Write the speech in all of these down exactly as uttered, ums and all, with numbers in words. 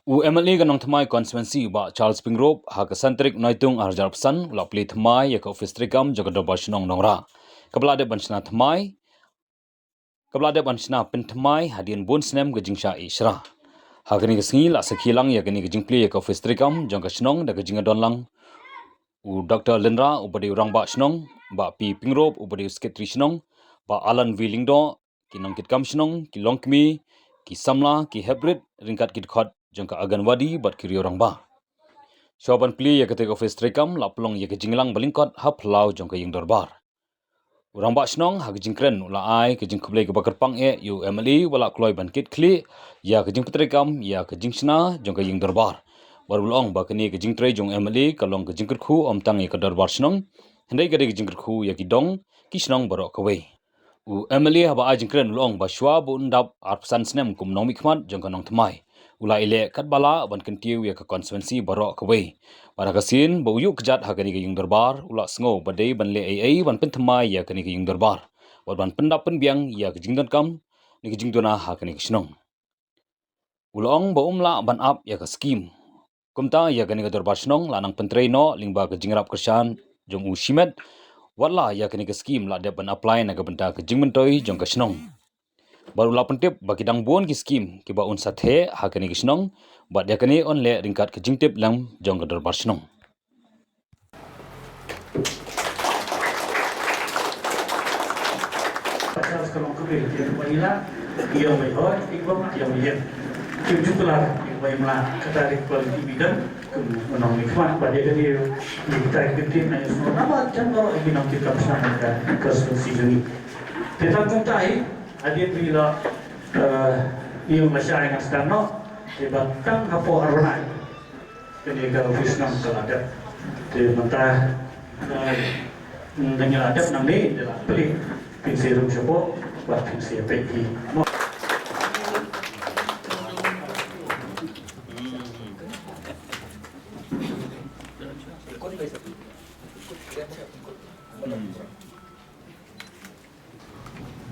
U M L A ka Nongthymmai Constituency, Bah Charles Pyngrope, ha ka san tarik Naitung arhajar arphew san, u la plie thymmai ïa ka ophis treikam jong ka Dorbar Shnong Nongrah, kaba la dep ban shna thymmai, kaba la dep ban shna pynthymmai hadien bun snem ka jingshah ïehshra. Ha kane ka sngi la sakhi lang ïa kane ka jingplie ïa ka ophis treikam jong ka shnong da ka jingdon lang u Doktor Lynrah uba dei u Rangbah Shnong, Bah P Pyngrope uba dei u Secretary Shnong, Bah Alan V Lyngdoh, ki nongkitkam shnong, ki longkmie, ki samla, ki heprit ryngkat ki dkhot jong ka Anganwadi bad ki riew rangbah. Shuwa ban plie ïa katei ka ophis treikam la pynlong ïa ka jingïalang ba lyngkot ha phyllaw jong ka ïing dorbar. U Rangbah Shnong ha ka jingkren u la ai ka jingkhublei kaba kyrpang eh ïa u M L A uba la kloi ban kit khlieh ïa ka jingpyntreikam ïa ka jingshna jong ka ïing dorbar. Bad u la ong ba kane ka jingtrei jong u M L A ka long ka jingkyrkhu ym tang ïa ka Dorbar Shnong, hynrei ka dei ka jingkyrkhu ïa ki dong ki shnong baroh kawei. U M L A haba ai jingkren u la ong ba shuwa ba un dap arphew san snem kum u nongmihkhmat jong ka Nongthymmai, u la ïaleh katba lah ban kyntiew ïa ka constituency baroh kawei. Bad ha ka sien ba u ïuh kjat ha kane ka ïing dorbar, u la sngew ba dei ban leh ei ei ban pynthymmai ïa kane ka ïing dorbar bad ban pyndap pynbiang ïa ka jingdonkam ne ka jingduna ha kane ka shnong. U la ong ba um lah ban ap ïa ka skim. Kumta ïa kane ka Dorbar Shnong la nang pyntrei noh lyngba ka jingïarap kyrshan jong u shimet. Wat la ïa kane ka skim la dep ban apply na ka bynta ka jingmyntoi jong ka shnong. Bad u la pyntip ba ki dang bun ki skim kiba un sa theh ha kane ka shnong, bad ïa kane un leh ryngkat ka jingtip lang jong ka Dorbar Shnong. Te tang kumta hi, hadien ba ngi la, eh, ïa u la shai ngan sdang noh, te ba tang hapoh Arbnai kane ka ophis shnong ka la dep. Te mynta, eh, ngi la dep nangne, te la plie, phin sa rung shapoh bad phin sa peit hi.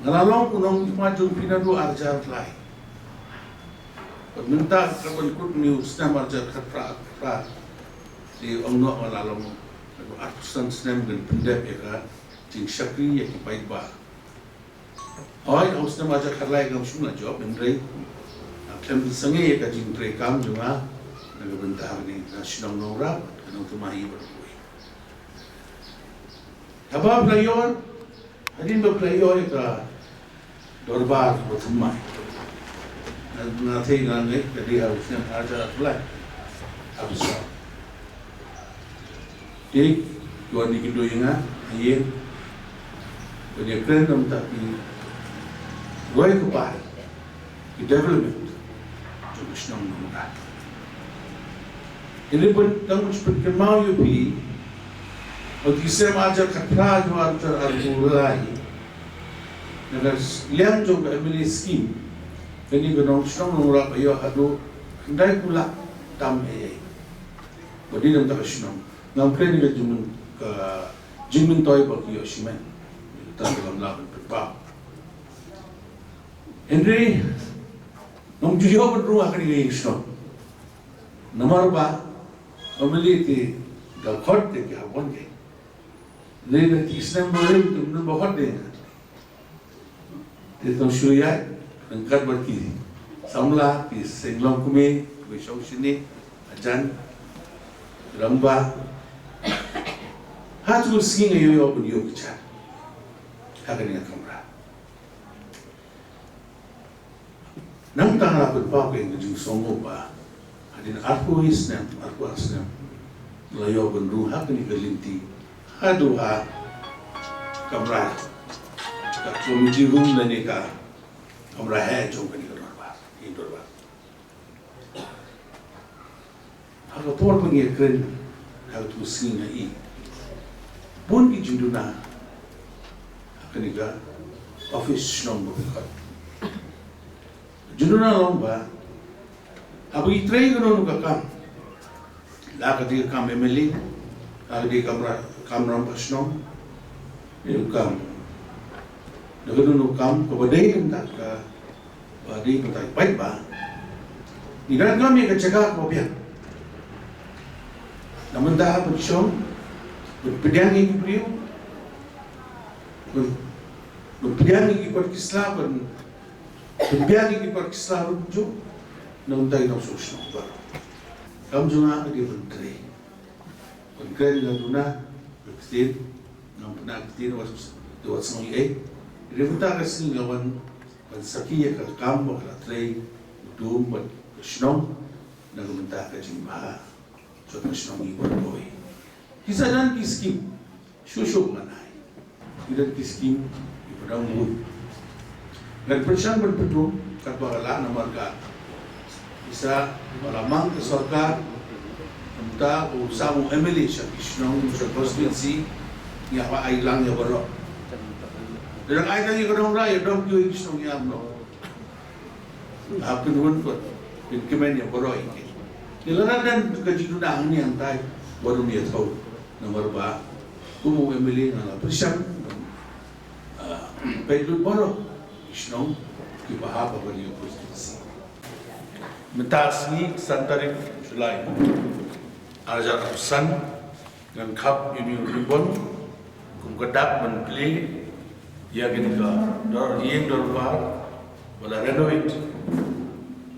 Nga la long u nongmihkhmat jong phi naduh arhajar khatlai. Bad mynta ka ban kut mynne u snem arhajar khatphra, khatphra. Te ong noh nga la long naduh arphew san snem ngan pyndep ïa ka jingshakri ïa ki paidbah. Hooid, ha u snem arhajar khatlai ngam shym la jop, hynrei nga khlem pynsangeh ïa ka jingtrei kam jong nga na ka bynta kane ka shnong Nongrah, ka Nongthymmai bad kawei. Haba phi la ïoh, hadien ba phi la ïoh ïa ka dorbar ba thymmai, nga, nga thei nga ngeit ka dei ha u snem arhajar khatlai, arphew saw. Te ki wan ïakynduh ïa nga ha ïing ban ïakren na ka bynta ki roi ka bai, ki development jong ka shnong Nongrah. Hynrei ban tang ban pynkynmaw ïa phi, ha ki snem arhajar khatphra jong arhajar arphew lai, na ka liang jong ka M L A scheme, kane ka shnong Nongrah ka ïoh haduh khyndai phew lak tam ei ei. Ba dei na ka bynta ka shnong. Ngam kren ïa ka jingmyn, ka jingmyntoi ba ki ïoh shimet. Tang ba ngam lah ban pynpaw. Hynrei ngam ju ïoh ban rung ha kane ka ïing shnong. Namar ba, ba ma lei te da khot te ki hap wan keiñ. Lei na ki snem ba rim te ym don ba khot de. Te tang shu ïaid ryngkat bad ki samla, ki seng longkmie, kiba shong shane, hajan, rangbah. Ha tu sngi nga ïoh, ïoh ban ïoh kjat ha kane ka kamra. Nangta nga la pynpaw ka jingsngewnguh ba hadien arphew snem, arphew snem, nga la ïoh ban rung ha kane ka lynti haduh ha kamra, ka committee room lane ka kamra heh jong kane ka dorbar, ïing dorbar. Ha ka por ba ngi ïakren ha katu ka sngi nga ïohi bun ki jingduna ha kane ka office shnong ba ngi khot. Jingduna long ba haba ngi trei kano kano ka kam, la ka dei ka kam M L A, la ka dei ka kam ra-, kam rangbah shnong, ne ka kam, ne kano kano ka kam kaba dei na ka bynta ka, ba dei na ka bynta ka paidbah. Ngi donkam ïa ka jaka kaba biang. Na mynta ban shong, ban pdiang ïa ki briew, ban, ban pdiang ïa ki kot ki sla, ban, ban biang ïa ki kot ki sla ruh kumjuh. Na mynta ngi dang sngewsih baroh. Kam jong nga ka dei ban trei. Ban kren ïa ka duna, ka ktien, nang pynah ka ktien, wat, wat sngew ei ei. Ri mynta ka sngi nga wan, wan sakhi ïa ka kam ba ka la trei, u dum bad ka shnong, na ka bynta ka jingbha jong ka shnong Iwarboi. Ki sa don ki skim, shuh shuh ngan ai. Ki don ki skim, ki padang bun. Ngan pyrshang ban pynduh katba ka lah namar ka. Isa ba la mang ka sorkar, mynta u sam u M L A sha ki shnong, sha constituency, ngi hap ai lang ïa baroh. Lada ai tang ïa ka Nongrah, ïa dong kiwei ki shnong ïa baroh. Ah, pynwon pat, pynkmen ïa baroh ïa ki. Te lada don ka jingduna hangne hangtai, wat ym ïathuh. Namar ba kum u M L A nga la pyrshang, ah, peit lut baroh ki shnong kiba hap ha kane ka constituency. Mynta ka sngi, san tarik July, ar hajar arphew san, ngan khap ïa une u ribbon kum ka dak ban plie ïa kane ka dor, ïing dorbar ba la renovate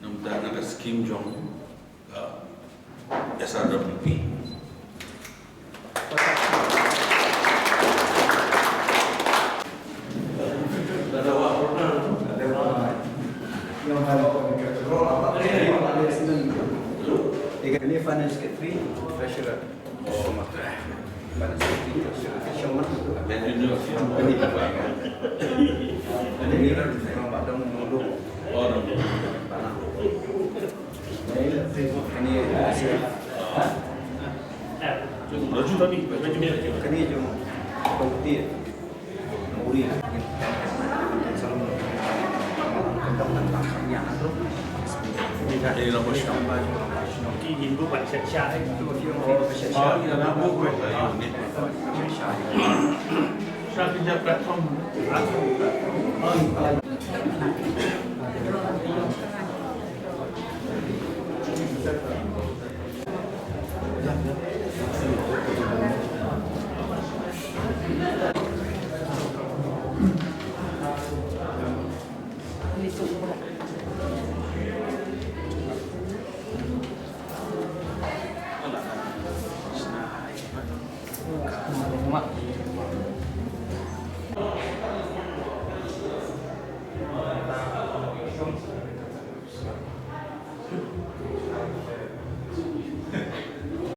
na bynta na ka skim jong ka S R W P. Finance Secretary, Treasurer.